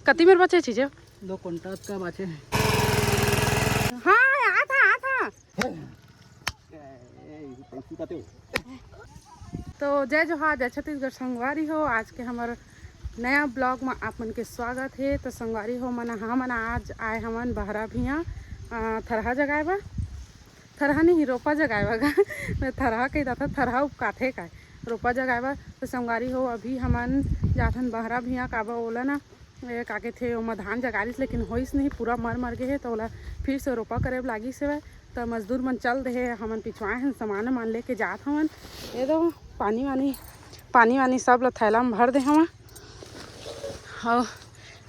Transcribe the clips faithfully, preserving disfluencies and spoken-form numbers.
कति मेर बचे चीजे? दो कुंटा का बाचे। हाँ, आत हा, आत हा। तो जय जोहार, जय छत्तीसगढ़ संगवारी हो। आज के हमर नया ब्लॉग में आप मन के स्वागत हे। तो संगवारी हो मन, हमन आज आए हमन बहरा भिया, अ, थरहा जगाए बर। थरहा नहीं, रोपा जगाए बर गा। मैं थरहा कही था, थरहा उपकाथे का, रोपा जगाए बर। तो संगवारी हो, अभी हमन जाथन बहरा भिया, काबर ओला ना, ए, का कहिथे, ओमा धान जगा रिस, लेकिन होइस नहीं, पूरा मर मर गे हे, तो ओला फिर से रोपा करे लागिस हवय। त मजदूर मन चल दे हे, हमन पिछवाए हन, सामान वामान लेके जात हवन। ये दो पानी वानी, पानी वानी सब ल थैला में भर दे हवन। अउ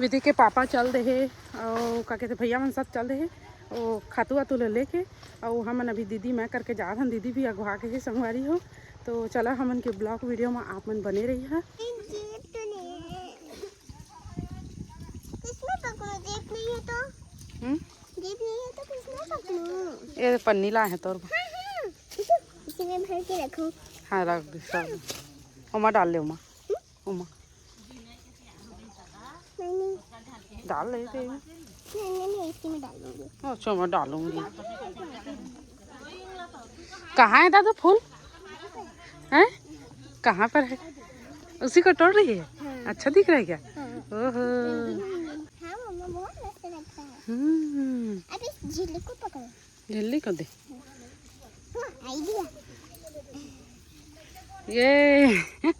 विधि के पापा चल दे हे, अउ का कहिथे, भैया मन सब चल दे हे, ओ खातू वातू ल लेके। अउ हमन अभी दीदी मैं करके जात हन, दीदी भी अगवा के हे संगवारी हो। तो चला हमन के ब्लॉग वीडियो में आप मन बने रही हा। किसमें पकड़ूं? जेब नहीं है तो। हम्म? जेब नहीं है तो किसमें पकड़ूं? ये पन्नी ला है तोर। हाँ, हाँ। इसी में भर के रखूं। हाँ, रख दे सब। ओमा डाल ले, ओमा। ओमा। नहीं, नहीं। डाल ले दे। नहीं, नहीं, नहीं, इसी में डाल दूंगी। अच्छा, मैं डालूंगी। कहाँ है दादू फूल? हैं? कहाँ पर है? उसी को तोड़ रही है? हाँ। अच्छा दिख रहा है क्या? हाँ। ओहो। हाँ, मम्मा, बहुत मस्त लगता है। हम्म। अब इस झिल्ली को पकड़ो। झिल्ली को दे। हाँ, आइडिया। ये।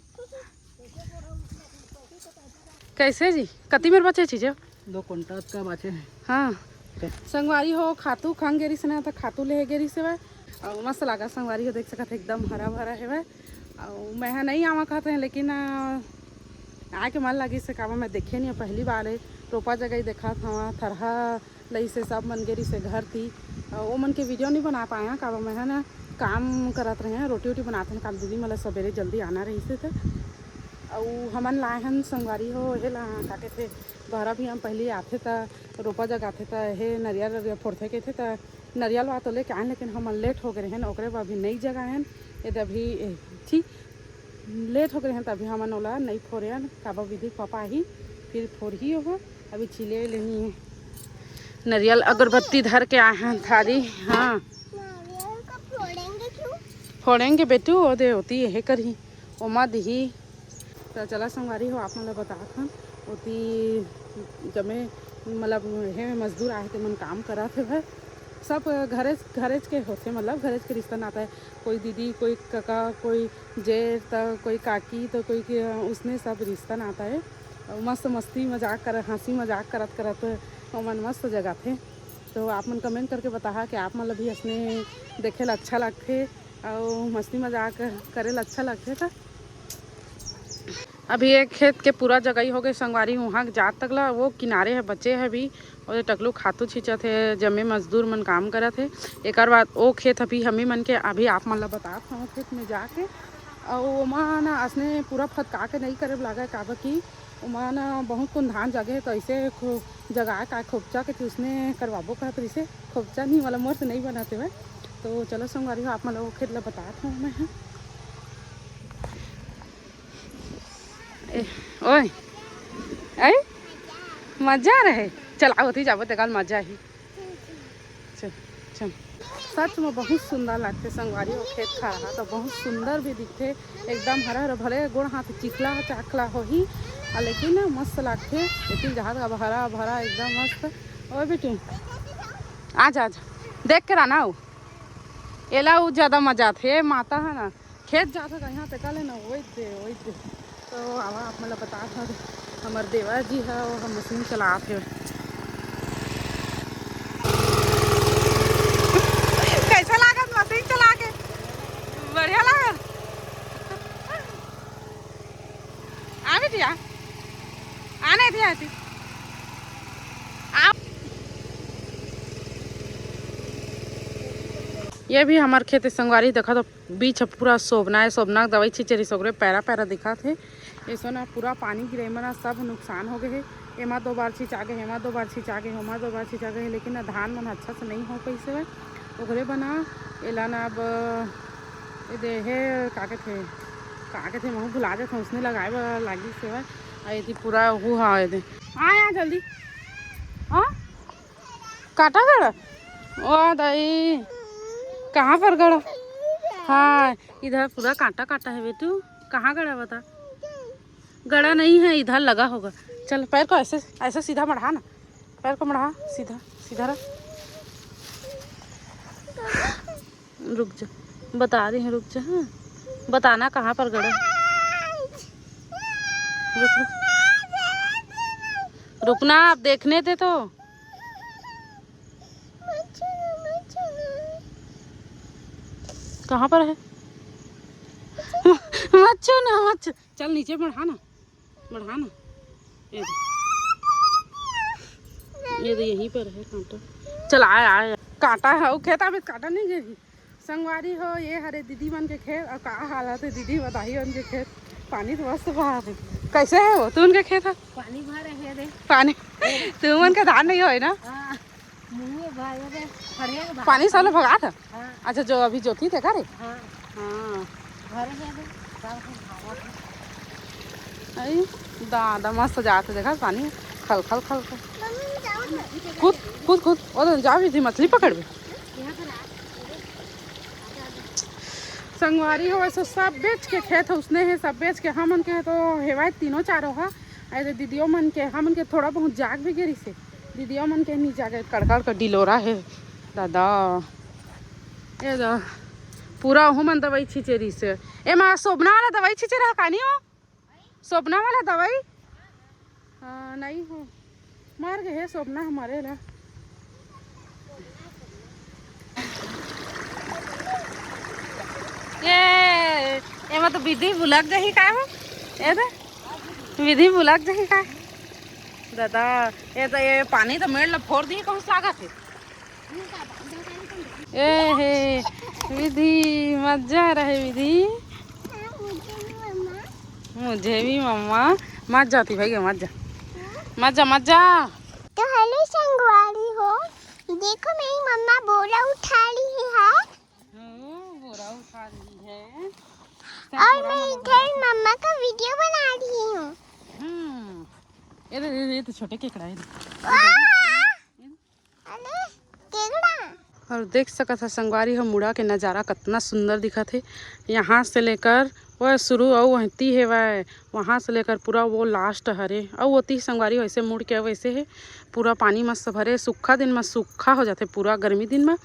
कैसे जी? कति मेर बचे चीजे? दो कुंटा का बाचे हे। हाँ। संगवारी हो, खातू खंग गे रिस ना, त खातू लेहे गे रिस हवय। अउ मस्त लागा संगवारी हो, देख सकत हे, एकदम हरा भरा हवय। अउ मैं ह नइ आवा कहत रहें, लेकिन, अ, आए के मन लगिस हे, काबर मैं देखे नइ हंव, पहली बार ए रोपा जगई देखत हंव, थरहा लइसे सब मन गे रिसे घर ती। अ, ओ मन के वीडियो नइ बना पाया, काबर मैं ह ना काम करत रहें, रोटी वोटी बनात रहें, काबर दीदी मोला सबेरे जल्दी आना रहिसे त। अउ हमन लाए हन संगवारी हो, हे ला, का कहिथे, बहरा भी हम पहली आथे त रोपा जगाथे त हे नरियर, नरियर फोड़थे कहिथे त नरियर वा तो लेके आएन, लेकिन हमन लेट हो गे रहेन, ओकरे बर अभी नइ जगाएन। ये दे अभी, ए, ठीक, लेट हो गे रहेन, त अभी हमन ओला नइ फोरेन, काबर विधि के पापा आही, फिर फोरही ओहा। अभी छिले लेनी है। नरियल अगरबत्ती धर के आए हैं थारी। हाँ। नारियल को फोड़ेंगे क्यों? फोड़ेंगे बेटू, वो दे होती है करही, ओमा दिही। त चला संगवारी हो, आप मन ल बतात हन, ओती जमे मतलब हे मजदूर आहे, ते मन काम करत हे भाई। सब घरेच, घरेच के होथे, मतलब घरेच के रिश्ता नाता है। कोई दीदी, कोई कका, कोई जेठ, त कोई काकी, त कोई के, उसने सब रिश्ता नाता है। अउ मस्त मस्ती मजाक कर, हंसी मजाक करत करत ओमन मस्त जगाथे। तो आप मन कमेंट करके बताहा कि आप मन ल भी असने देखे ल अच्छा लगथे अउ मस्ती मजाक करे ल अच्छा लगथे। त अभी एक खेत के पूरा जगई हो गए संगवारी, उहाँ जात तक ला, वो किनारे है बचे है अभी। और ये टकलू खातू छींचत हे, जमे मजदूर मन काम करत हे। एकर बाद ओ खेत अभी हमी मन के, अभी आप मन ला बतात हंव खेत में जाके। अउ ओमा ना असने पूरा फतका के नइ करे लागे, काबर कि ओमा ना बहुत कुन धान जागे हे, तो ऐसे खो-, जगा का खोपचा के उसने करवाबो कहत रहिसे। खोपचा नहीं वाला मोर से नइ बनत हे। तो चलो संगवारी हो, आप मन ला ओ खेत ला बतात हंव मैं ह। ए, ओए, ए, मजा रहे। चल, आओ, ओती जाबो, तेकर मजा ही। चल, चल। सच में बहुत सुंदर लगथे संगवारी, वो खेत खार ह तो बहुत सुंदर भी दिखथे, एकदम हरा हरा, भले गोड़ हाथ चिखला चाखला होही, आ, लेकिन मस्त लगथे। एती जहाज अब हरा भरा एकदम मस्त। ओए बेटी, आ जा, आ जा, देख के रहना हो, एला उ ज्यादा मजा आथे, माता है ना, खेत जात हे कहीं तका ले ना, ओई दे, ओई दे। तो आवा आप मन ला बतात हंव, हमर देवर जी ह, वो ह मशीन चलात हे। कैसा लागत मशीन चला के? बढ़िया लागत? आ बिटिया, आने दिया थी। ये भी हमर खेत संगवारी, देखा तो बीच ह पूरा सोबना हे, सोबना के दवाई छींचे रहिस, ओकरे पैरा पैरा दिखत हे। एसो ना पूरा पानी गिरे म ना सब नुकसान हो गए हे। एमा दो बार छिंचा गे, एमा दो बार छिंचा गे, ओमा दो बार छिंचा गे, लेकिन ना धान मन अच्छा से नइ हो पाइस हवय। ओकरे बर ना एला ना अब ए दे हे, का कथे, का कथे, महू भुला जाथंव, उसने लगाए बर लागिस हवय। आ, एती पूरा हु हा एदे। आ, आ, जल्दी। हाँ? कांटा गड़ा? ओ दाई, कहाँ पर गड़ा? हाँ, इधर पूरा कांटा कांटा है बेटू। कहाँ गड़ा बता? गड़ा नहीं है, इधर लगा होगा। चल, पैर को ऐसे, ऐसे सीधा मढ़ा ना। पैर को मढ़ा, सीधा, सीधा रख। रुक जा, बता रही हूँ, रुक जा। हाँ, बताना कहाँ पर गड़ा। रुक, रुक। रुकना, आप देखने दे तो। कहाँ पर है? मत छू ना, मत छू। चल, नीचे बढ़ा ना, बढ़ा ना। ये दे। ये दे, यहीं पर है कांटा। चल, आय, आय। कांटा है, वो खेत में कांटा नहीं गिरी। संगवारी हो, ये हरे दीदी मन के खेत, और का हालत है दीदी बताही मन के खेत। पानी तो मस्त बहा है। कैसे है वो? तू उनके खेत है? पानी भरे है रे। पानी। तू मन के धान नहीं होय ना? हाँ। मुँह भरे रे, खड़े हो बाहर। पानी सालो भगात है? हाँ। अच्छा, जो अभी जोती थे का रे? हाँ। हाँ। भरे है रे, सब कुछ भागत है। अरे दादा, मस्त जात है, देखा पानी खल खल खल खल। मम्मी, मैं जाऊँ ना? कूद, कूद, कूद। ओ तो जा भी थी, मछली पकड़बे। संगवारी हो, वैसे सब बेच के खेत है, उसने है सब बेच के, हमन के तो हेवाय तीनों चारों हा। अरे दीदियों मन के, हमन के थोड़ा बहुत जाग भी गिरी से, दीदियों मन के नहीं जागे, कड़कड़ का डिलोरा है दादा। ये दा, पूरा ओहू मन दवाई छींचे रही से। ए माँ, सोबना वाला दवाई छींचे रहा कानी हो? सोबना वाला दवाई? हाँ, नहीं हो। मर गए हे सोबना हमारे ला। ये, एमा तो विधि भुलक जाही का हो? ए दे, विधि भुलक जाही का? दादा, ये तो, ये पानी तो मेड़ ला फोड़ दी, कहूँ से लागत है। ए हे, विधि, मजा आ रहा है विधि। मुझे भी मम्मा। मत जाती भाई, मत जा, मत जा, मत जा। तो हेलो संगवारी हो, देखो मेरी मम्मा बोरा उठा रही है। ओ, बोरा उठा रही है। और मैं इधर मम्मा का वीडियो बना रही हूँ। हम्म, ये दे, ये दे, ये तो छोटे केकड़ा है। वाह! अरे, केकड़ा। और देख सकत ह संगवारी हो, मुड़ा के नजारा कितना सुंदर दिखत हे। यहाँ से लेकर वह शुरू अउ वहती हेवय, वहाँ से लेकर पूरा वो लास्ट हरे। अउ ओती संगवारी हो, ऐसे मुड़ के अउ ऐसे हे, पूरा पानी मस्त भरे। सूखा दिन में सूखा हो जाथे, पूरा गर्मी दिन में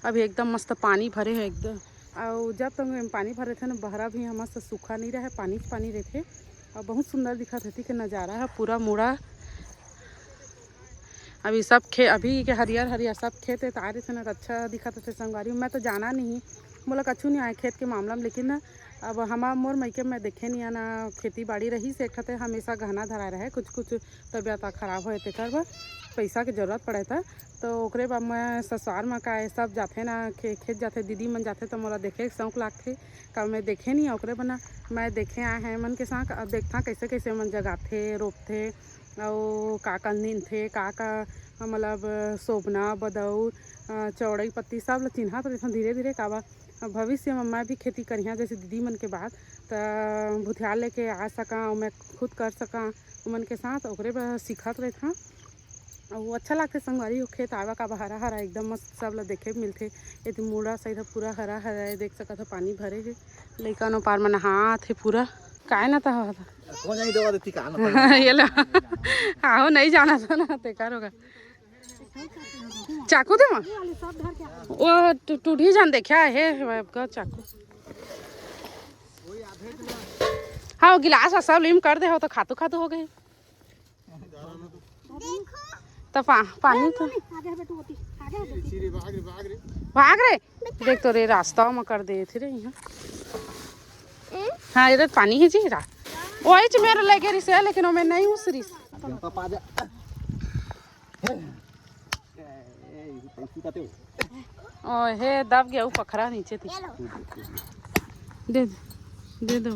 अभी एकदम मस्त पानी भरे हे एकदम। अउ जब तक एम पानी भरे थे ना, बहरा भी यहाँ मस्त सूखा नहीं रहे, पानी च पानी रहिथे। अउ बहुत सुंदर दिखत हे, ठीक है, नजारा है पूरा मुड़ा। अभी सब खे-, अभी के हरियर हरियर सब खेत है, तो आ रहे थे ना, तो अच्छा दिखत थे संगवारी। मैं तो जाना नहीं, मोला कछु नहीं आए खेत के मामला में, लेकिन अब हमार मोर मइके में देखे नहीं आना, खेती बाड़ी रही से एक ठते हमेशा गहना धरा रहे, कुछ कुछ तबीयत खराब होए तेकर बर पैसा के जरूरत पड़े था, तो ओकरे बाद मैं ससुराल में का ये सब जाथे ना, खे-, खेत जाथे, दीदी मन जाथे, तो मोला देखे के शौक लागथे। का मैं देखे नहीं, ओकरे बना मैं देखे आए हैं मन के साथ। अब देखता कैसे कैसे मन जगाथे, रोपथे, अउ का का नींदथे, का का मतलब सोबना, बदौर, अ, चौड़ई पत्ती सब ल चिन्हत रहिथन धीरे धीरे। काबर भविष्य में मैं भी खेती करिहा जैसे दीदी मन के बाद, त भुथियार लेके आ सका अउ मैं खुद कर सका ओमन के साथ, ओकरे बर सीखत रहिथन। अउ अच्छा लागथे संगवारी हो, खेत आवा का हरा हरा एकदम मस्त, सब ल देखे मिलथे। एती मुड़ा साइड ह पूरा हरा हरा हे, देख सकत ह पानी भरे हे। लइका मन ओ पार म नहात हे पूरा। काय ना त हवा था? कोन जानी देवा देती का ना ये ला। आहो, नहीं जाना था ना, तेकर होगा। चाकू दे माँ। वो टू-, टूटी जान देखा हे, का चाकू। हाँ, वो गिलास ह सब लीम कर दे हो तो खातू खातू हो गए। त पा-, पानी तो आगे है बेटू, ओती, आगे है बेटू। भाग रे। देख तो रे, रास्ता में कर दे थे रे यहाँ। हाँ, इधर पानी है जी, रा-, वही च मेरे लगे रिसे, लेकिन वो मैं नहीं हूँ रिस। पापा जा। ओए हे, दब गया वो पखरा नीचे थी। दे दे, दे दो।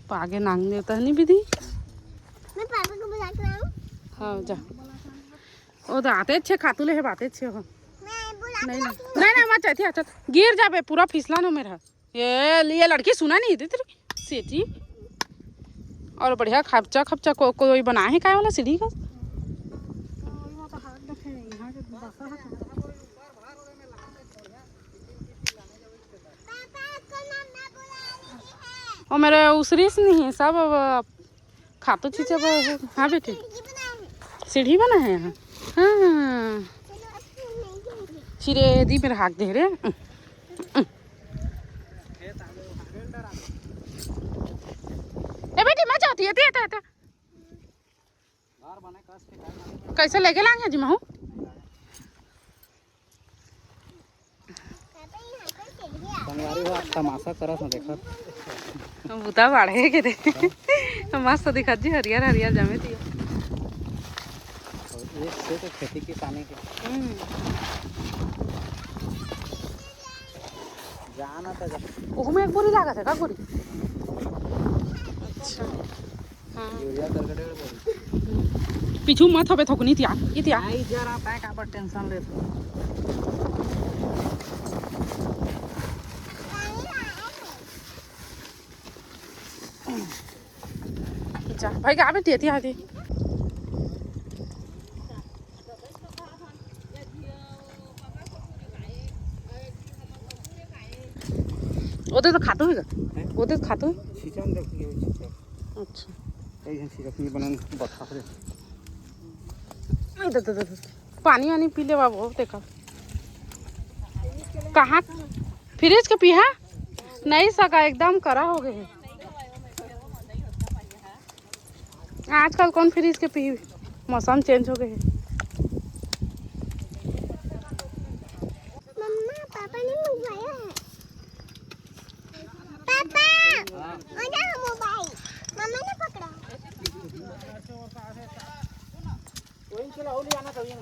पागे नांग देवता नहीं विधि। मैं पापा को बुला के लाऊं? हाँ, जा। वो तो आते अच्छे खातू ले है, बातें अच्छे हो। मैं बुला के नहीं, नहीं, लाती हूँ। नहीं, नहीं, मत चाहती, अच्छा, गिर जाबे, पूरा फिसलन हो मेरा। ये लिए लड़की सुना नहीं देती तेरी सेठी। और बढ़िया खपचा खपचा को, कोई बनाए हे काय वाला सीढ़ी का? ओ मेरे उसरीस नहीं है सब, अब खातू छींचे बर। हाँ बेटी, सीढ़ी बना है यहाँ। हाँ, चिरे दी मेरे हाथ दे रे। ए बेटी, मैं जाती है, ते, ते, ते। कैसे लेके लांगे जी महू? संगवारी हो, आज तमाशा करत हो, देखत। बुता बाढ़े के दे। मस्त दिखत जी, हरियर हरियर जमे दियो। एक से तो खेती किसानी के। हम्म। जाना तो जा। ओहू में एक बोरी लागत है का, बोरी? अच्छा। हाँ। यूरिया करके डेढ़ बोरी। पीछू मत होबे थोकनी तिया, ई तिया। आई जरा तै काबर टेंशन लेत हो? जा, भाई, का बेटी, एती आती। ओदे तो खातू है का? हैं? ओदे तो खातू है? छिचन रख दिए, छिचन। अच्छा। एक झन छिचन अपनी बनन बता दे। दे, दे, दे, दे। पानी वानी पी ले बाबू, देखा। कहाँ? फ्रिज के पीहा? नहीं सका, एकदम करा हो गए है। आजकल कौन फ्रिज के पी, मौसम चेंज हो गए है। मम्मा, पापा ने मंगवाया है। पापा, हाँ। वो ना मोबाइल, मम्मा ने पकड़ा। वही चला, वो ले आना था, वही।